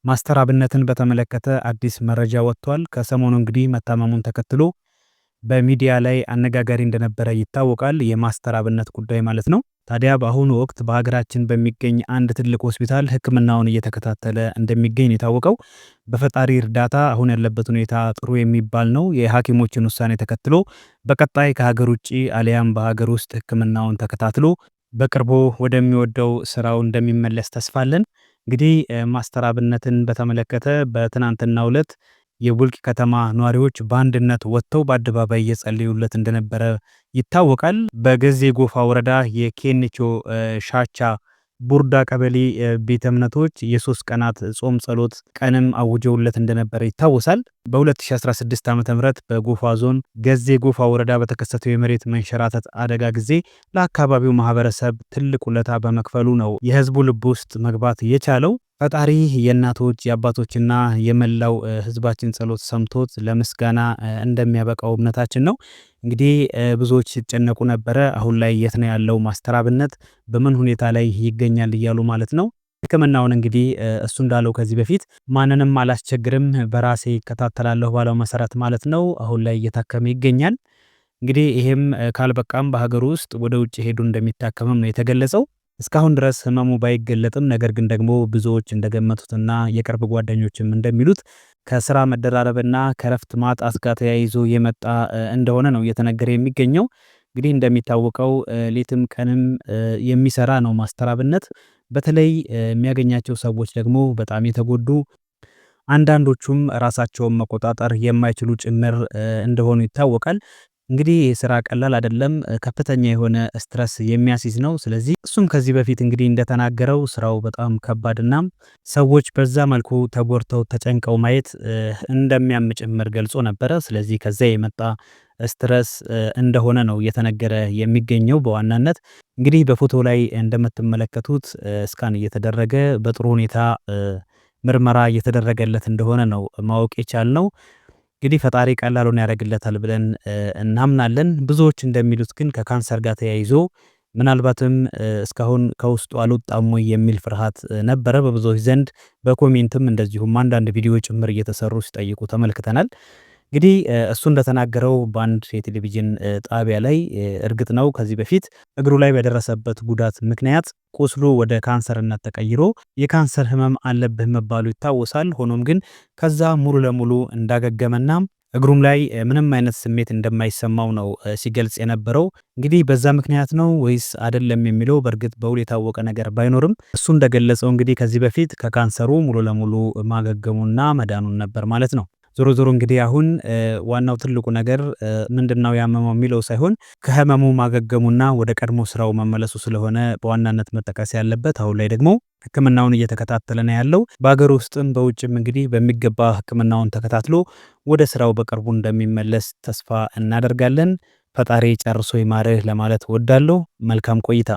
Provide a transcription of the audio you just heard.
ማስተር አብነትን በተመለከተ አዲስ መረጃ ወጥቷል። ከሰሞኑ እንግዲህ መታመሙን ተከትሎ በሚዲያ ላይ አነጋጋሪ እንደነበረ ይታወቃል። የማስተር አብነት ጉዳይ ማለት ነው። ታዲያ በአሁኑ ወቅት በሀገራችን በሚገኝ አንድ ትልቅ ሆስፒታል ሕክምናውን እየተከታተለ እንደሚገኝ የታወቀው። በፈጣሪ እርዳታ አሁን ያለበት ሁኔታ ጥሩ የሚባል ነው። የሐኪሞችን ውሳኔ ተከትሎ በቀጣይ ከሀገር ውጭ አሊያም በሀገር ውስጥ ሕክምናውን ተከታትሎ በቅርቡ ወደሚወደው ስራው እንደሚመለስ ተስፋ አለን። እንግዲህ ማስተር አብነትን በተመለከተ በትናንትናው ዕለት የቡልቂ ከተማ ነዋሪዎች በአንድነት ወጥተው በአደባባይ እየጸለዩለት እንደነበረ ይታወቃል። በገዜ ጎፋ ወረዳ የኬንቾ ሻቻ ቡርዳ ቀበሌ ቤተ እምነቶች የ3 ቀናት ጾም ጸሎት ቀንም አውጀውለት እንደነበረ ይታወሳል። በ2016 ዓ.ም በጎፋ ዞን ገዜ ጎፋ ወረዳ በተከሰተው የመሬት መንሸራተት አደጋ ጊዜ ለአካባቢው ማህበረሰብ ትልቅ ውለታ በመክፈሉ ነው የህዝቡ ልብ ውስጥ መግባት የቻለው። ፈጣሪ የእናቶች የአባቶችና የመላው ህዝባችን ጸሎት ሰምቶት ለምስጋና እንደሚያበቃው እምነታችን ነው። እንግዲህ ብዙዎች ሲጨነቁ ነበረ። አሁን ላይ የት ነው ያለው ማስተር አብነት፣ በምን ሁኔታ ላይ ይገኛል እያሉ ማለት ነው። ሕክምናውን እንግዲህ እሱ እንዳለው ከዚህ በፊት ማንንም አላስቸግርም በራሴ እከታተላለሁ ባለው መሰረት ማለት ነው አሁን ላይ እየታከመ ይገኛል። እንግዲህ ይሄም ካልበቃም በሀገር ውስጥ ወደ ውጭ ሄዱ እንደሚታከምም ነው የተገለጸው። እስካሁን ድረስ ህመሙ ባይገለጥም ነገር ግን ደግሞ ብዙዎች እንደገመቱትና የቅርብ ጓደኞችም እንደሚሉት ከስራ መደራረብና ከረፍት ማጣት ጋር ተያይዞ የመጣ እንደሆነ ነው እየተነገረ የሚገኘው። እንግዲህ እንደሚታወቀው ሌትም ቀንም የሚሰራ ነው ማስተር አብነት። በተለይ የሚያገኛቸው ሰዎች ደግሞ በጣም የተጎዱ፣ አንዳንዶቹም ራሳቸውን መቆጣጠር የማይችሉ ጭምር እንደሆኑ ይታወቃል። እንግዲህ ይህ ስራ ቀላል አይደለም። ከፍተኛ የሆነ stress የሚያስይዝ ነው። ስለዚህ እሱም ከዚህ በፊት እንግዲህ እንደተናገረው ስራው በጣም ከባድና ሰዎች በዛ መልኩ ተጎድተው ተጨንቀው ማየት እንደሚያም ጭምር ገልጾ ነበረ። ስለዚህ ከዛ የመጣ stress እንደሆነ ነው እየተነገረ የሚገኘው። በዋናነት እንግዲህ በፎቶ ላይ እንደምትመለከቱት scan እየተደረገ በጥሩ ሁኔታ ምርመራ እየተደረገለት እንደሆነ ነው ማወቅ የቻልነው። እንግዲህ ፈጣሪ ቀላሉን ያደርግለታል ብለን እናምናለን። ብዙዎች እንደሚሉት ግን ከካንሰር ጋር ተያይዞ ምናልባትም እስካሁን ከውስጡ አልወጣም ወይ የሚል ፍርሃት ነበረ በብዙዎች ዘንድ። በ comment ም እንደዚሁም አንዳንድ ቪዲዮ ጭምር እየተሰሩ ሲጠይቁ ተመልክተናል። እንግዲህ እሱ እንደተናገረው በአንድ የቴሌቪዥን ጣቢያ ላይ፣ እርግጥ ነው ከዚህ በፊት እግሩ ላይ በደረሰበት ጉዳት ምክንያት ቁስሉ ወደ ካንሰርነት ተቀይሮ የካንሰር ህመም አለብህ መባሉ ይታወሳል። ሆኖም ግን ከዛ ሙሉ ለሙሉ እንዳገገመና እግሩም ላይ ምንም አይነት ስሜት እንደማይሰማው ነው ሲገልጽ የነበረው። እንግዲህ በዛ ምክንያት ነው ወይስ አይደለም የሚለው በእርግጥ በውል የታወቀ ነገር ባይኖርም እሱ እንደገለጸው እንግዲህ ከዚህ በፊት ከካንሰሩ ሙሉ ለሙሉ ማገገሙና መዳኑን ነበር ማለት ነው። ዞሮ ዞሮ እንግዲህ አሁን ዋናው ትልቁ ነገር ምንድነው ያመመው የሚለው ሳይሆን ከህመሙ ማገገሙና ወደ ቀድሞ ስራው መመለሱ ስለሆነ በዋናነት መጠቀስ ያለበት፣ አሁን ላይ ደግሞ ሕክምናውን እየተከታተለ ነው ያለው። በሀገር ውስጥም በውጭም እንግዲህ በሚገባ ሕክምናውን ተከታትሎ ወደ ስራው በቅርቡ እንደሚመለስ ተስፋ እናደርጋለን። ፈጣሪ ጨርሶ ይማርህ ለማለት እወዳለሁ። መልካም ቆይታ።